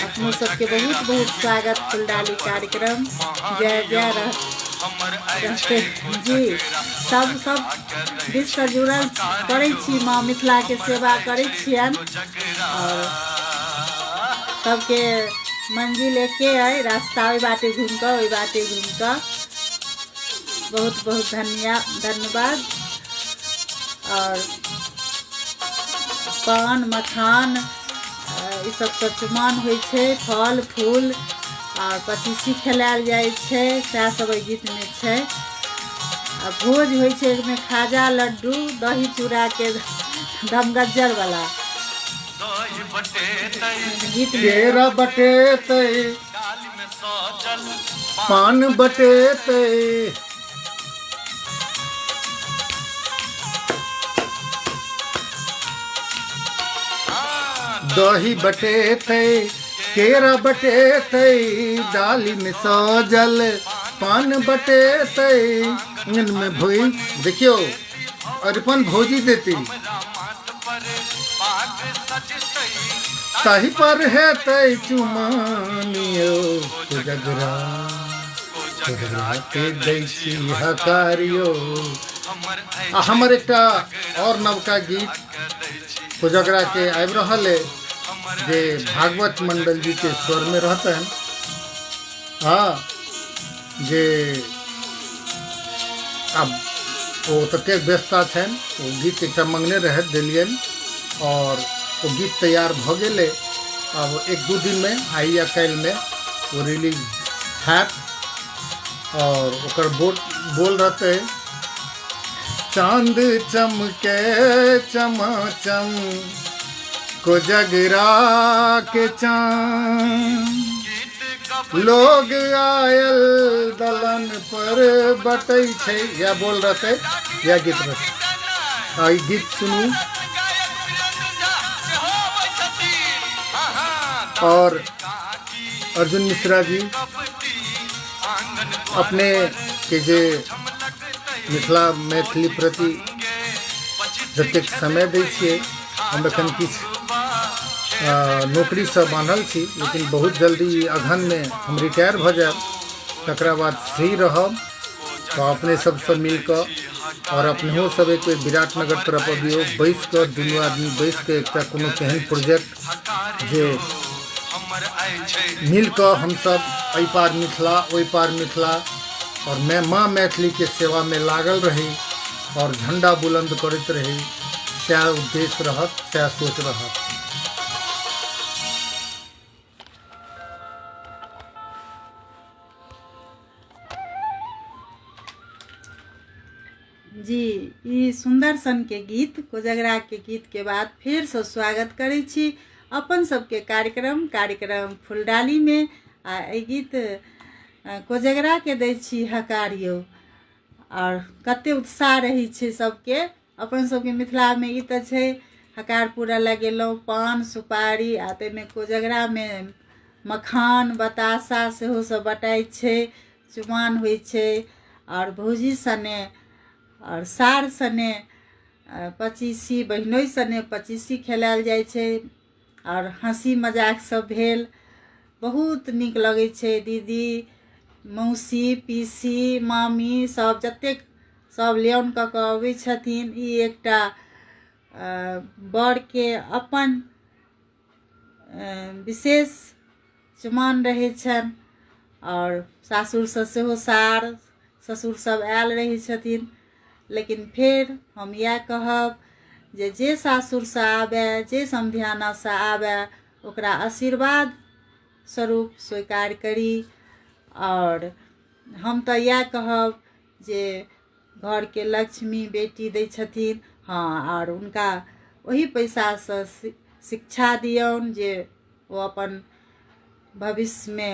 अपनों सबके बहुत बहुत स्वागत फुलडाली कार्यक्रम जय जय रहते जी। सब सब दिससँ जुड़ल करै छी, माँ मिथिलाके सेवा करै छियनि और सबके मंजिल एके अइ, रास्ता ओहि बाटे घुमि कऽ ओहि बाटे घुमि कऽ। बहुत बहुत धन्यवाद। और पान मखान ई सब सब चुमान होइ छै, फल फूल और पचीसी खेलायल जाइ छै, सएह सब एहि गीतमे छै। आ भोज होइ छै ओहिमे खाजा लड्डू दही चूड़ाके धमगज्जर वाला गीत। केरा बटेतै पान बटेतै, दही बटेतै केरा बटेतै, डाली में सजल पान बटेतै, आंगन में भोई। देखियौ अरिपन भौजी देती ताही पर हेतै चुमानियो। कोजगरा कोजगरा के दै छी हकारियो, आ हमर एकटा आओर नवका गीत कोजगराके आबि रहल अइ जे भागवत मंडल जी के स्वरमे रहतनि। हँ, जे आब ओ ततेक व्यस्तता छनि, ओ गीत एकटा मंगने रहथि, देलियनि आओर ओ गीत तैयार भऽ गेलै। आब एक दू दिनमे, आइ या काल्हिमे ओ रिलीज हैत। आओर ओकर बोल बोल रहतै, चांद चमके चमाचम कोजगरा के चांद, लोग आयल दलन पर बटै छै। या बोल रहतै या गीत रहतै। आ ई गीत सुनू और अर्जुन मिश्रा जी अपने के जे मिथिला मैथिली प्रति जतेक समय दै छियै, हम एखन किछु नौकरीसँ बान्हल छी, लेकिन बहुत जल्दी अगहनमे हम रिटायर भऽ जायब, तकरा बाद फ्री रहब तऽ अपने सबसँ मिल कऽ आओर अपनहो सब एक बेर विराटनगर तरफ अबियौ, बैस कऽ दुनू आदमी बैस कऽ एकटा कोनो तेहन प्रोजेक्ट जे मिल कऽ हमसब एहि पार मिथिला ओहि पार मिथिला आओर मैं माँ मैथिलीके सेवामे लागल रही आओर झण्डा बुलन्द करैत रही, सएह उद्देश्य रहत, सएह सोच रहत। जी, ई सुंदर सन के गीत कोजगरा के गीत के बाद फेर से स्वागत करै छी अपन सबके कार्यक्रम कार्यक्रम फुलडाली में। आ एहि गीत कोजगरा के दै छी हकार यौ, आओर कते उत्साह रहै छै सबके। अपन सबके मिथिलामे ई तऽ छै, हकार पूरा लगेलहुँ, पान सुपारी, आ ताहिमे कोजगरामे मखान बताशा सेहो सब बटाइ छै, चुमान होइ छै। आओर भौजी सने आओर सार सने पचीसी, बहिनोइ सने पचीसी खेलायल जाइ छै आओर हँसी मजाक सब भेल, बहुत नीक लगै छै। दीदी मौसी पीसी मामी सब जतेक सब लियौन कऽ कऽ अबै छथिन। ई एकटा बरके अपन विशेष चुमान रहै छनि आओर सासुरसँ सेहो सार ससुर सब आयल रहै छथिन। लेकिन फेर हम इएह कहब जे जे सासुरसँ आबय, जे समधियानासँ आबय, ओकरा आशीर्वाद स्वरूप स्वीकार करी। आओर हम तऽ इएह कहब जे घरके लक्ष्मी बेटी दै छथिन, हँ, आओर हुनका ओहि पैसासँ शिक्षा दियौन जे ओ अपन भविष्यमे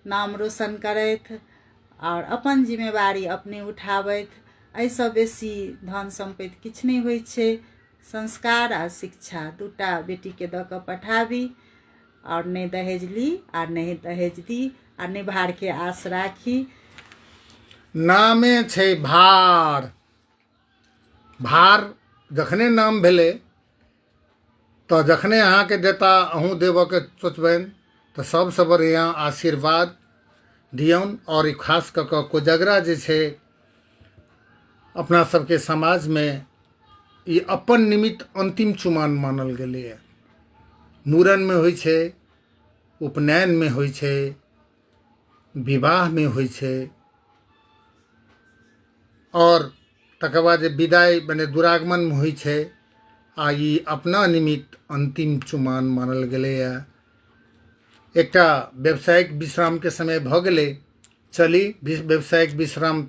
नाम रोशन करथि आओर अपन जिम्मेवारी अपने उठाबथि। एहिसँ बेसी धन सम्पत्ति किछु नहि होइ छै। संस्कार आ शिक्षा दूटा बेटीके दऽ कऽ पठाबी, आओर नहि दहेज ली आ नहि दहेज दी आ नहि भारके आस राखी। नामे छै भार, भार जखने नाम भेलै तऽ जखने अहाँके देता अहूँ देबऽके सोचबनि तऽ सबसँ बढ़िआँ आशीर्वाद दियौन। आओर ई खास कऽ कऽ कोजगरा जे छै अपना सबके समाजमे ई अपन निमित्त अन्तिम चुमान मानल गेलैए। मूड़नमे होइ छै, उपनयनमे होइ छै, विवाहमे होइ छै, आओर तकर बाद जे विदाइ मने दुरागमनमे होइ छै। आ ई अपना निमित्त अन्तिम चुमान मानल गेलैए। एकटा व्यावसायिक विश्रामके समय भऽ गेलै, चली व्यावसायिक विश्राम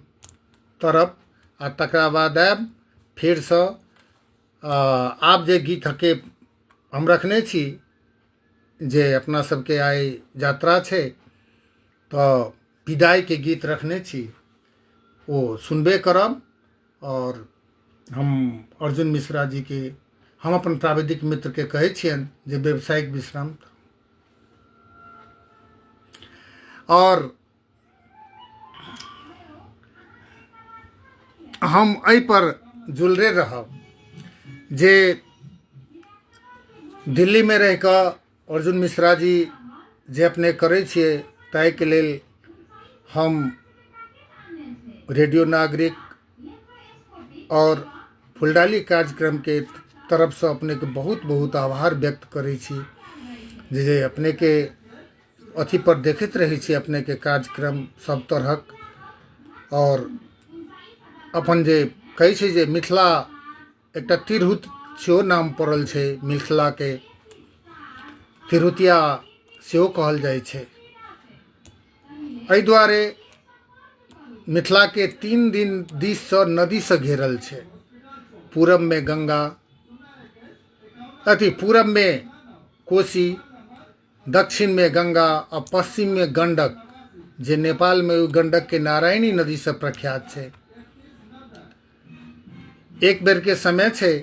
तरफ आ तकरा बाद आयब फेरसँ। आब जे गीतके हम रखने छी जे अपना सबके आइ यात्रा छै तऽ विदाइके गीत रखने छी, ओ सुनबे करब। आओर हम अर्जुन मिश्रा जीके हम अपन प्राविधिक मित्रके कहै छियनि जे व्यावसायिक विश्राम। आओर हम एहिपर जुड़ले रहब जे दिल्लीमे रहि कऽ अर्जुन मिश्रा जी जे अपने करै छियै ताहिके लेल हम रेडियो नागरिक आओर फुलडाली कार्यक्रमके तरफसँ अपनेके बहुत बहुत आभार व्यक्त करै छी जे जे अपनेके अथी पर देखैत रहै छी अपनेके कार्यक्रम सब तरहक आओर अपन जे कहै छै जे मिथिला एकटा तिरहुत सेहो नाम पड़ल छै मिथिलाके तिरहुतिया सेहो कहल जाइ छै एहि दुआरे मिथिलाके तीन दिन दिससँ नदीसँ घेरल छै पूरबमे गङ्गा अथी पूरबमे कोशी दक्षिणमे गङ्गा आ पश्चिममे गण्डक जे नेपालमे ओहि गण्डकके नारायणी नदीसँ प्रख्यात छै एक बेरके समय छै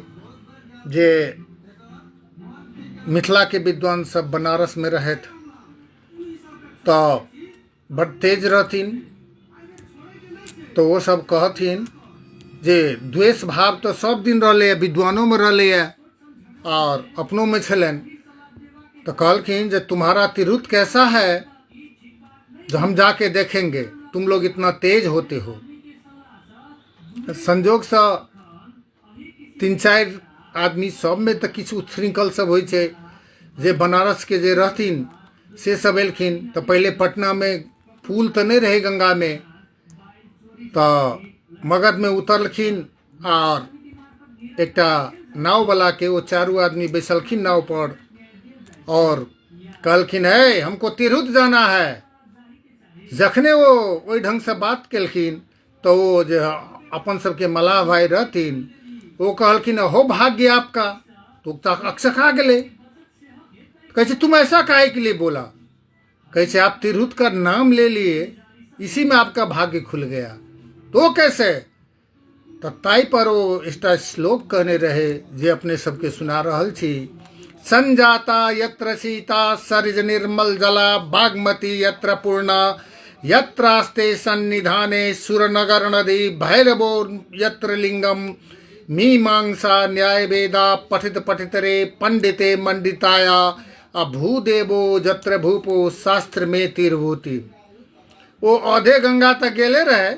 जे मिथिलाके विद्वान सब बनारसमे रहथि तऽ बड तेज रहथिन तऽ ओ सब कहथिन जे द्वेष भाव तऽ सब दिन रहलैए विद्वानोमे रहलैए आओर अपनोमे छलनि तऽ कहलखिन जे तुम्हारा तिरहुत कैसा है जो हम जाके देखेंगे तुम लोग इतना तेज होते हो संजोगसँ तीन चारि आदमी सबमे तऽ किछु उच्छृंखल सब होइ छै जे बनारसके जे रहथिन से सब एलखिन तऽ पहिले पटनामे पुल तऽ नहि रहै गङ्गामे तऽ मगधमे उतरलखिन आर एकटा नाववलाके ओ चारू आदमी बैसलखिन नावपर आओर कहलखिन है हमको तिरहुत जाना है जखने ओ ओहि ढङ्गसँ बात केलखिन तऽ ओ जे अपन सबके मलाह भाइ रहथिन ओ कहलखिन हो भाग्य आपका तो तऽ अकचका गेलै कहै छै तुम ऐसा काहे के लिए बोला कहै छै आप तिरहुत का नाम ले लिए इसी में आपका भाग्य खुल गया तो कैसे तऽ ताहि पर ओ एकटा श्लोक कहने रहे जे अपने सबके सुना रहल छी संजाता यत्र सीता सरिज निर्मल जला बागमती यत्र पूर्णा यत्रास्ते सन्निधाने सुरनगर नदी भैरवो यत्र लिंगम मीमांसा न्याय वेदा पठित पठित रे पंडिते मंडिताया आ भूदेवो जत्र भूपो शास्त्र में तिरभूति ओ औधे गंगा तक गेले रहे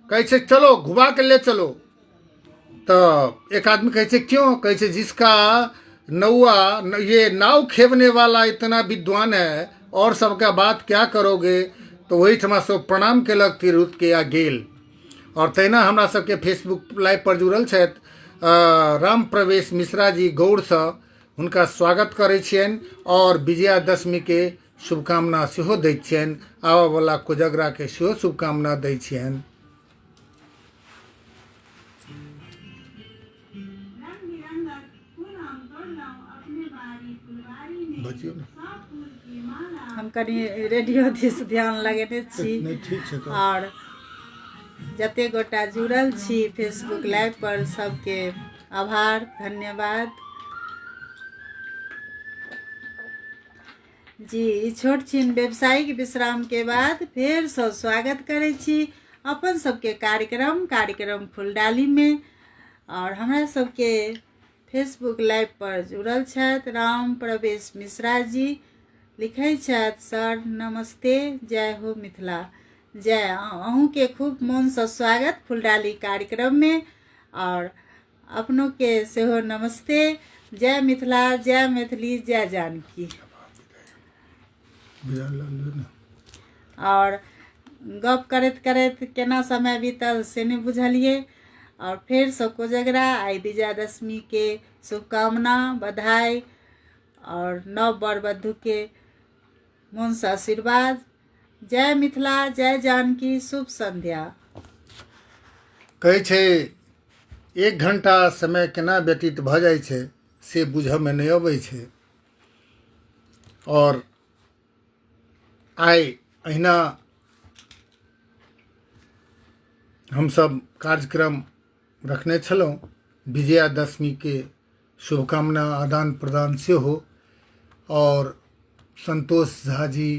कहै छै चलो घुमा के ले चलो तऽ एक आदमी कहै छै क्यों कहै छै जिसका नौआ ये नाव खेवने वाला इतना विद्वान है और सबका बात क्या करोगे तऽ ओहिठमा सब प्रणाम केलक तिरहुतके आ गेल आओर तहिना हमरा सबके फेसबुक लाइव पर जुड़ल छथि राम प्रवेश मिश्रा जी गौरसँ हुनका स्वागत करै छियनि आओर विजयादशमीके शुभकामना सेहो दै छियनि आबऽवला कोजगराके सेहो शुभकामना दै छियनि बजियौ ने हम कनि रेडियो दिस ध्यान लगेने छी नहि ठीक छै तऽ आओर जते गोटा जुड़ल छी फेसबुक लाइव पर सबके आभार धन्यवाद जी ई छोट छिन व्यावसायिक विश्राम के बाद फेरसँ स्वागत करै छी अपन सबके कार्यक्रम कार्यक्रम फुलडाली में और हमरा सबके फेसबुक लाइव पर जुड़ल छथि राम प्रवेश मिश्रा जी लिखै छथि सर नमस्ते जय हो मिथिला जय अहूँके खूब मोनसँ स्वागत फुलडाली कार्यक्रममे आओर अपनोके सेहो नमस्ते जय मिथिला जय मैथिली जय जानकी आओर गप करैत करैत केना समय बीतल से नहि बुझलियै आओर फेरसँ कोजगरा आइ विजयादशमीके शुभकामना बधाई आओर नव वर वधूके मोनसँ आशीर्वाद जय मिथिला जय जानकी शुभ संध्या कहै छै एक घंटा समय केना व्यतीत भऽ जाइ छै से बुझऽमे नहि अबै छै आओर आइ अहिना हमसभ कार्यक्रम रखने छलहुँ विजयादशमीके शुभकामना आदान प्रदान सेहो आओर सन्तोष झा जी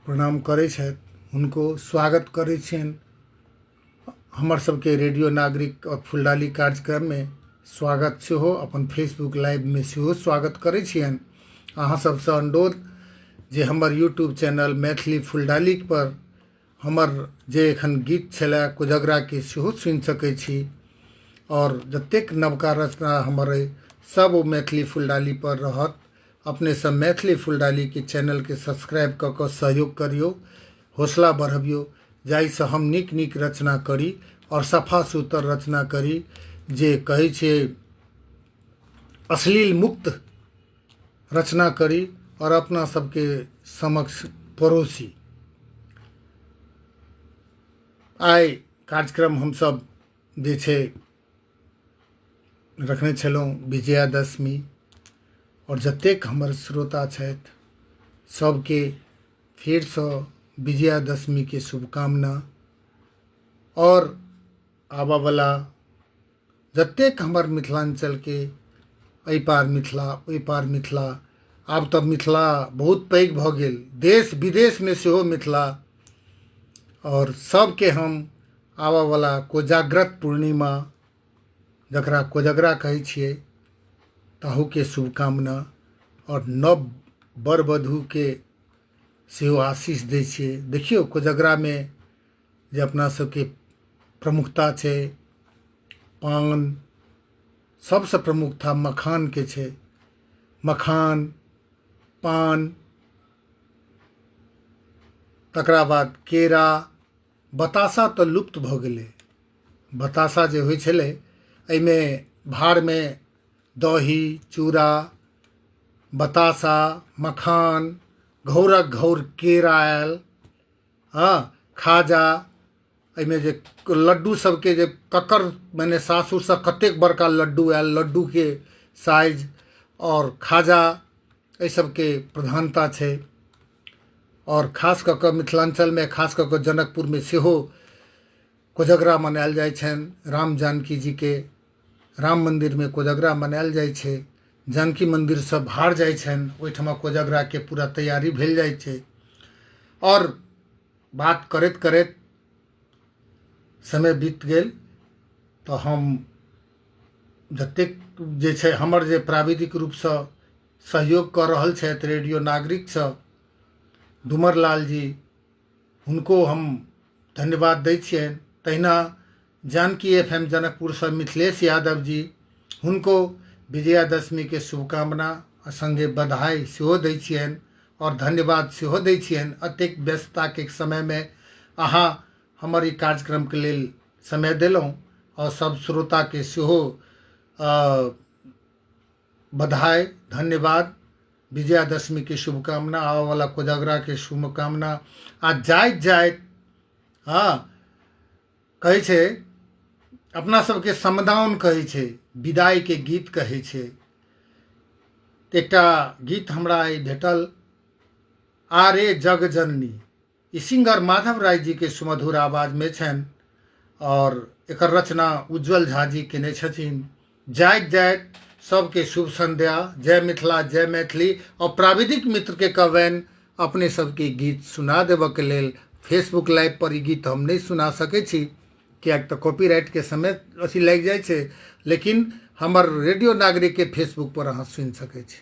प्रणाम करै छथि हुनको स्वागत करै छियनि हमर सबके रेडियो नागरिक आओर फुलडाली कार्यक्रममे स्वागत सेहो अपन फेसबुक लाइवमे सेहो स्वागत करै छियनि अहाँ सबसँ अनुरोध जे हमर यूट्यूब चैनल मैथिली फुलडालीपर हमर जे एखन गीत छलए कोजगराके सेहो सुनि सकै छी आओर जतेक नवका रचना हमर अइ सब ओ मैथिली फुलडाली पर रहत। अपने सब मैथिली फुलडालीके चैनलके सब्सक्राइब कऽ कऽ सहयोग करियौ, हौसला बढ़बियौ, जाहिसँ हम नीक नीक रचना करी आओर सफा सुथर रचना करी, जे कहै छै अश्लील मुक्त रचना करी आओर अपना सबके समक्ष परोसी। आइ कार्यक्रम हमसब जे छै रखने छलहुँ विजयादशमी, आओर जतेक हमर श्रोता छथि सबके फेरसँ विजयादशमीके शुभकामना। आओर आबऽवला जतेक हमर मिथिलाञ्चलके एहि पार मिथिला ओहि पार मिथिला, आब तऽ मिथिला बहुत पैघ भऽ गेल, देश विदेशमे सेहो मिथिला, आओर सबके हम आबऽवला कोजाग्रत पूर्णिमा जकरा कोजगरा कहै छियै ताहूके शुभकामना, आओर नव वर वधूके सेहो आशीष दै छियै। देखियौ कोजगरामे जे अपना सबके प्रमुखता छै पान, सबसँ प्रमुखता मखानके छै। मखान, पान, तकरा बाद केरा, बताशा तऽ लुप्त भऽ गेलै। बताशा जे होइ छलै एहिमे भारमे दही, चूड़ा, बताशा, मखान, घौरक घौर केरा आयल, हँ, खाजा, एहिमे जे लड्डू सबके जे ककर मने सासुरसँ कतेक बड़का लड्डू आयल, लड्डूके साइज आओर खाजा, एहि सबके प्रधानता छै। आओर खास कऽ कऽ मिथिलाञ्चलमे, खास कऽ कऽ जनकपुरमे सेहो कोजगरा मनायल जाइ छनि। राम जानकी जीके राम मन्दिरमे कोजगरा मनायल जाइ छै, जानकी मन्दिरसँ भार जाइ छनि, ओहिठमा कोजगराके पूरा तैयारी भेल जाइ छै। आओर बात करैत करैत समय बीत गेल, तऽ हम जतेक जे छै हमर जे प्राविधिक रूपसँ सहयोग कऽ रहल छथि रेडियो नागरिकसँ डुमर लाल जी, हुनको हम धन्यवाद दै छियनि। तहिना जानकी एफ एम जनकपुरसँ मिथिलेश यादव जी, हुनको विजयादशमीके शुभकामना आ सङ्गे बधाई सेहो दै छियनि आओर धन्यवाद सेहो दै छियनि। एतेक व्यस्तताके समयमे अहाँ हमर ई कार्यक्रमके लेल समय देलहुँ आओर सब श्रोताके सेहो बधाई, धन्यवाद, विजयादशमी के शुभकामना, आबऽवला कोजगरा के शुभकामना। आ जाइत जाइत हँ कहै छै अपना सबके समदाउन कहै छै, विदाई के गीत कहै छै। एकटा गीत हमरा आइ भेटल, आरे जग जननी, ई सिंगर माधव राय जी के सुमधुर आवाज में छनि और एकर रचना उज्जवल झा जी केने छथिन। जाइत जाइत सबके शुभ संध्या, जय मिथिला, जय मैथिली। और प्राविधिक मित्र के कहबनि अपने सबके गीत सुना देबऽ के लेल। फेसबुक लाइव पर ई गीत हम नहि सुना सकै छी किएक तऽ कॉपीराइट के समय अथी लागि जाइ छै, लेकिन हमर रेडियो नागरिक के फेसबुक पर अहाँ सुनि सकै छी।